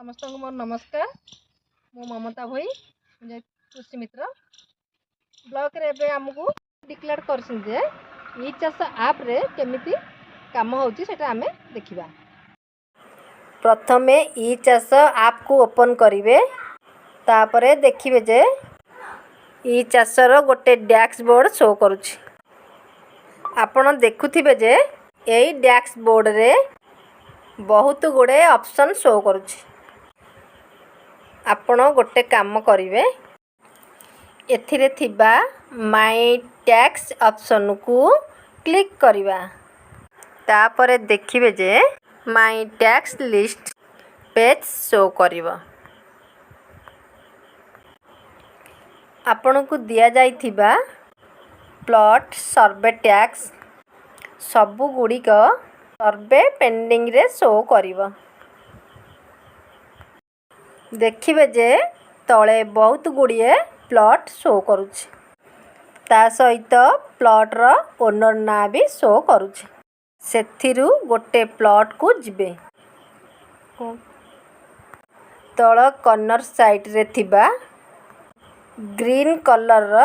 ସମସ୍ତଙ୍କୁ ମୋର ନମସ୍କାର। ମୁଁ ମମତା ଭୋଇ, ମୁଁ କୃଷି ମିତ୍ର। ବ୍ଲକରେ ଏବେ ଆମକୁ ଡିକ୍ଲେୟାର କରିଛନ୍ତି ଯେ ଇ ଚାଷ ଆପ୍ରେ କେମିତି କାମ ହେଉଛି, ସେଇଟା ଆମେ ଦେଖିବା। ପ୍ରଥମେ ଇ ଚାଷ ଆପ୍କୁ ଓପନ୍ କରିବେ। ତାପରେ ଦେଖିବେ ଯେ ଇ ଚାଷର ଗୋଟେ ଡ୍ୟାସବୋର୍ଡ଼ ଶୋ କରୁଛି। ଆପଣ ଦେଖୁଥିବେ ଯେ ଏଇ ଡ୍ୟାସବୋର୍ଡ଼ରେ ବହୁତ ଗୁଡ଼ିଏ ଅପସନ୍ ଶୋ କରୁଛି। ଆପଣ ଗୋଟେ କାମ କରିବେ, ଏଥିରେ ଥିବା ମାଇ ଟାସ୍କ ଅପସନ୍କୁ କ୍ଲିକ୍ କରିବା। ତାପରେ ଦେଖିବେ ଯେ ମାଇ ଟାସ୍କ ଲିଷ୍ଟ ପେଜ୍ ଶୋ କରିବ। ଆପଣଙ୍କୁ ଦିଆଯାଇଥିବା ପ୍ଲଟ୍ ସର୍ଭେ ଟାସ୍କ ସବୁଗୁଡ଼ିକ ସର୍ଭେ ପେଣ୍ଡିଂରେ ଶୋ କରିବ। ଦେଖିବେ ଯେ ତଳେ ବହୁତ ଗୁଡ଼ିଏ ପ୍ଲଟ୍ ଶୋ କରୁଛି, ତା ସହିତ ପ୍ଲଟ୍ର ଓନର୍ ନାଁ ବି ଶୋ କରୁଛି। ସେଥିରୁ ଗୋଟେ ପ୍ଲଟ୍କୁ ଯିବେ। ତଳ କର୍ଣ୍ଣର ସାଇଡ଼୍ରେ ଥିବା ଗ୍ରୀନ୍ କଲର୍ର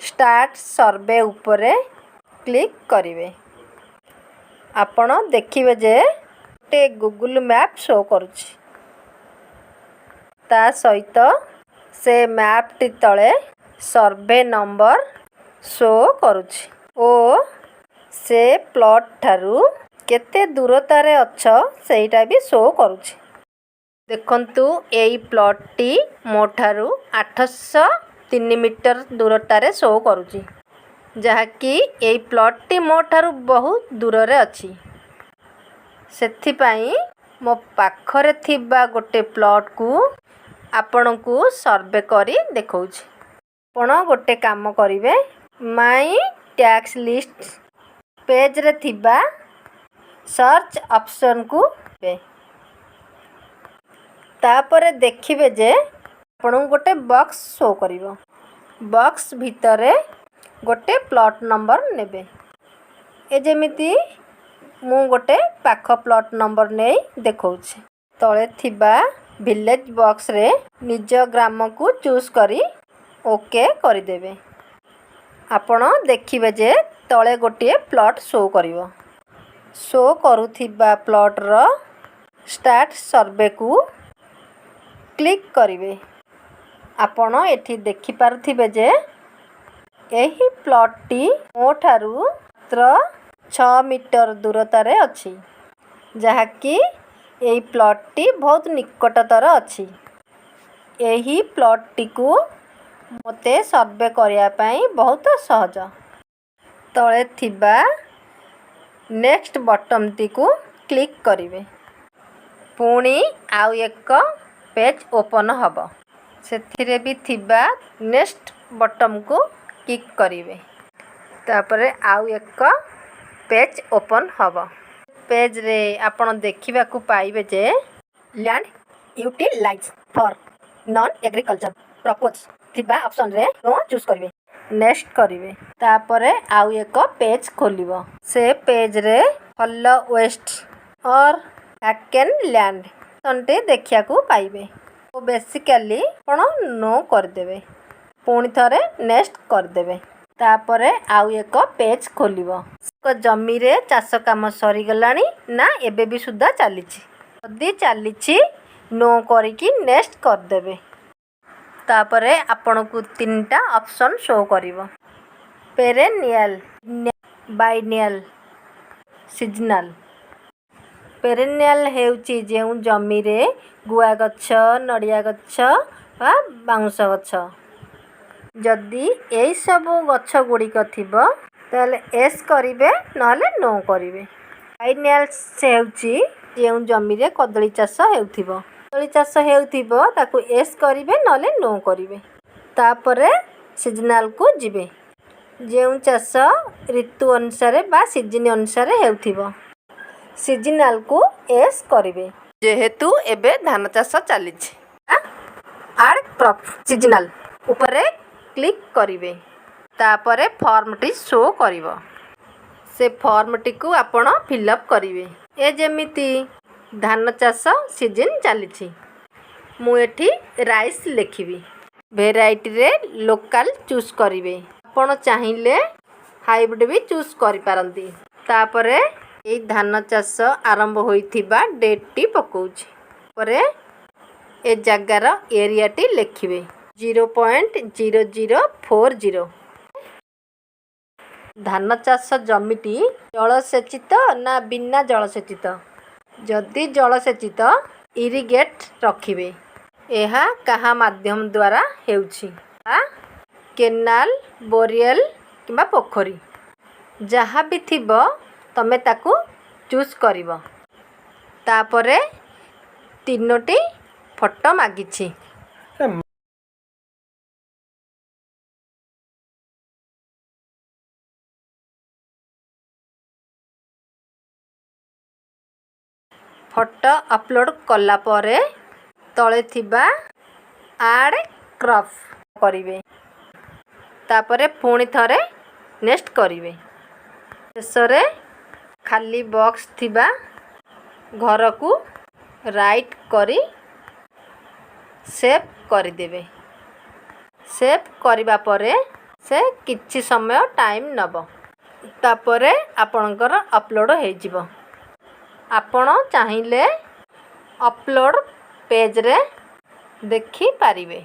ଷ୍ଟାର୍ଟ ସର୍ଭେ ଉପରେ କ୍ଲିକ୍ କରିବେ। ଆପଣ ଦେଖିବେ ଯେ ଗୋଟେ ଗୁଗୁଲ୍ ମ୍ୟାପ୍ ଶୋ କରୁଛି। ତା ସହିତ ସେ ମ୍ୟାପ୍ଟି ତଳେ ସର୍ଭେ ନମ୍ବର ଶୋ କରୁଛି ଓ ସେ ପ୍ଲଟ୍ ଠାରୁ କେତେ ଦୂରତାରେ ଅଛ, ସେଇଟା ବି ଶୋ କରୁଛି। ଦେଖନ୍ତୁ, ଏଇ ପ୍ଲଟ୍ଟି ମୋ ଠାରୁ 803 ମିଟର ଦୂରତାରେ ଶୋ କରୁଛି, ଯାହାକି ଏଇ ପ୍ଲଟ୍ଟି ମୋ ଠାରୁ ବହୁତ ଦୂରରେ ଅଛି। ସେଥିପାଇଁ ମୋ ପାଖରେ ଥିବା ଗୋଟେ ପ୍ଲଟ୍କୁ ଆପଣଙ୍କୁ ସର୍ଭେ କରି ଦେଖାଉଛି। ଆପଣ ଗୋଟେ କାମ କରିବେ, ମାଇ ଟାସ୍କ ଲିଷ୍ଟ ପେଜ୍ରେ ଥିବା ସର୍ଚ୍ଚ ଅପସନ୍କୁ। ତାପରେ ଦେଖିବେ ଯେ ଆପଣଙ୍କୁ ଗୋଟେ ବକ୍ସ ଶୋ କରିବ। ବକ୍ସ ଭିତରେ ଗୋଟେ ପ୍ଲଟ୍ ନମ୍ବର ନେବେ। ଏ ଯେମିତି ମୁଁ ଗୋଟେ ପାଖ ପ୍ଲଟ୍ ନମ୍ବର ନେଇ ଦେଖାଉଛି। ତଳେ ଥିବା ଭିଲେଜ୍ ବକ୍ସରେ ନିଜ ଗ୍ରାମକୁ ଚୁଜ୍ କରି ଓକେ କରିଦେବେ। ଆପଣ ଦେଖିବେ ଯେ ତଳେ ଗୋଟିଏ ପ୍ଲଟ୍ ଶୋ କରିବ। ଶୋ କରୁଥିବା ପ୍ଲଟ୍ର ଷ୍ଟାର୍ଟ ସର୍ଭେକୁ କ୍ଲିକ୍ କରିବେ। ଆପଣ ଏଠି ଦେଖିପାରୁଥିବେ ଯେ ଏହି ପ୍ଲଟ୍ଟି ମୋ ଠାରୁ ମାତ୍ର 6 ମିଟର ଦୂରତାରେ ଅଛି, ଯାହାକି ଏଇ ପ୍ଲଟ୍ଟି ବହୁତ ନିକଟତର ଅଛି। ଏହି ପ୍ଲଟ୍ଟିକୁ ମୋତେ ସର୍ଭେ କରିବା ପାଇଁ ବହୁତ ସହଜ। ତଳେ ଥିବା ନେକ୍ସଟ ବଟନ୍ଟିକୁ କ୍ଲିକ୍ କରିବେ। ପୁଣି ଆଉ ଏକ ପେଜ୍ ଓପନ୍ ହେବ। ସେଥିରେ ବି ଥିବା ନେକ୍ସଟ ବଟନ୍କୁ କ୍ଲିକ୍ କରିବେ। ତାପରେ ଆଉ ଏକ ପେଜ୍ ଓପନ୍ ହେବ। ପେଜ୍ରେ ଆପଣ ଦେଖିବାକୁ ପାଇବେ ଯେ Land utilize for non agriculture purpose ଥିବା ଅପସନ୍ରେ ନୋ ଚୁଜ୍ କରିବେ। ନେକ୍ସଟ କରିବେ। ତାପରେ ଆଉ ଏକ ପେଜ୍ ଖୋଲିବ। ସେ ପେଜ୍ରେ fallow, waste or vacant land ଅପସନ୍ଟି ଦେଖିବାକୁ ପାଇବେ। ଓ ବେସିକାଲି ଆପଣ ନୋ କରିଦେବେ। ପୁଣି ଥରେ ନେକ୍ସଟ କରିଦେବେ। ତାପରେ ଆଉ ଏକ ପେଜ୍ ଖୋଲିବ। ଜମିରେ ଚାଷ କାମ ସରିଗଲାଣି ନା ଏବେ ବି ସୁଦ୍ଧା ଚାଲିଛି? ଯଦି ଚାଲିଛି, ନୋ କରିକି ନେକ୍ସଟ କରିଦେବେ। ତାପରେ ଆପଣଙ୍କୁ ତିନିଟା ଅପସନ୍ ଶୋ କରିବ: ପେରେନିଆଲ୍, ବାଇନିଆଲ୍, ସିଜନାଲ୍। ପେରେନିଆଲ୍ ହେଉଛି ଯେଉଁ ଜମିରେ ଗୁଆ ଗଛ, ନଡ଼ିଆ ଗଛ ବା ବାଉଁଶ ଗଛ। ଯଦି ଏଇସବୁ ଗଛ ଗୁଡ଼ିକ ଥିବ, ତାହେଲେ ୟେସ୍ କରିବେ, ନହେଲେ ନୋ କରିବେ। ବାଇନିଆଲ୍ ହେଉଛି ଯେଉଁ ଜମିରେ କଦଳୀ ଚାଷ ହେଉଥିବ। କଦଳୀ ଚାଷ ହେଉଥିବ, ତାକୁ ୟେସ୍ କରିବେ, ନହେଲେ ନୋ କରିବେ। ତାପରେ ସିଜନାଲ୍କୁ ଯିବେ। ଯେଉଁ ଚାଷ ଋତୁ ଅନୁସାରେ ବା ସିଜିନ୍ ଅନୁସାରେ ହେଉଥିବ, ସିଜନାଲ୍କୁ ୟେସ୍ କରିବେ। ଯେହେତୁ ଏବେ ଧାନ ଚାଷ ଚାଲିଛି, ଆଡ଼୍ କ୍ରପ୍ ସିଜନାଲ୍ ଉପରେ କ୍ଲିକ୍ କରିବେ। ତାପରେ ଫର୍ମଟି ଶୋ କରିବ। ସେ ଫର୍ମଟିକୁ ଆପଣ ଫିଲ୍ଅପ୍ କରିବେ। ଏ ଯେମିତି ଧାନ ଚାଷ ସିଜିନ୍ ଚାଲିଛି। ମୁଁ ଏଠି ରାଇସ୍ ଲେଖିବି। ଭେରାଇଟିରେ ଲୋକାଲ୍ ଚୁଜ୍ କରିବେ। ଆପଣ ଚାହିଁଲେ ହାଇବ୍ରିଡ଼ ବି ଚୁଜ୍ କରିପାରନ୍ତି। ତାପରେ ଏଇ ଧାନ ଚାଷ ଆରମ୍ଭ ହୋଇଥିବା ଡେଟ୍ଟି ପକାଉଛି। ପରେ ଏ ଜାଗାର ଏରିଆଟି ଲେଖିବେ, 0.0040। ଧାନ ଚାଷ ଜମିଟି ଜଳସେଚିତ ନା ବିନା ଜଳସେଚିତ? ଯଦି ଜଳସେଚିତ, ଇରିଗେଟ୍ ରଖିବେ। ଏହା କାହା ମାଧ୍ୟମ ଦ୍ୱାରା ହେଉଛି, କେନାଲ, ବୋରୱେଲ୍ କିମ୍ବା ପୋଖରୀ, ଯାହା ବି ଥିବ ତମେ ତାକୁ ଚୁଜ୍ କରିବ। ତାପରେ ତିନୋଟି ଫଟୋ ମାଗିଛି। ଫଟୋ ଅପଲୋଡ଼ କଲା ପରେ ତଳେ ଥିବା ଆଡ଼୍ କ୍ରପ୍ କରିବେ। ତାପରେ ପୁଣି ଥରେ ନେକ୍ସଟ କରିବେ। ଶେଷରେ ଖାଲି ବକ୍ସ ଥିବା ଘରକୁ ରାଇଟ୍ କରି ସେଭ୍ କରିଦେବେ। ସେଭ୍ କରିବା ପରେ ସେ କିଛି ସମୟ ଟାଇମ୍ ନେବ। ତାପରେ ଆପଣଙ୍କର ଅପଲୋଡ଼ ହେଇଯିବ। ଆପଣ ଚାହିଁଲେ ଅପଲୋଡ଼ ପେଜ୍ରେ ଦେଖିପାରିବେ।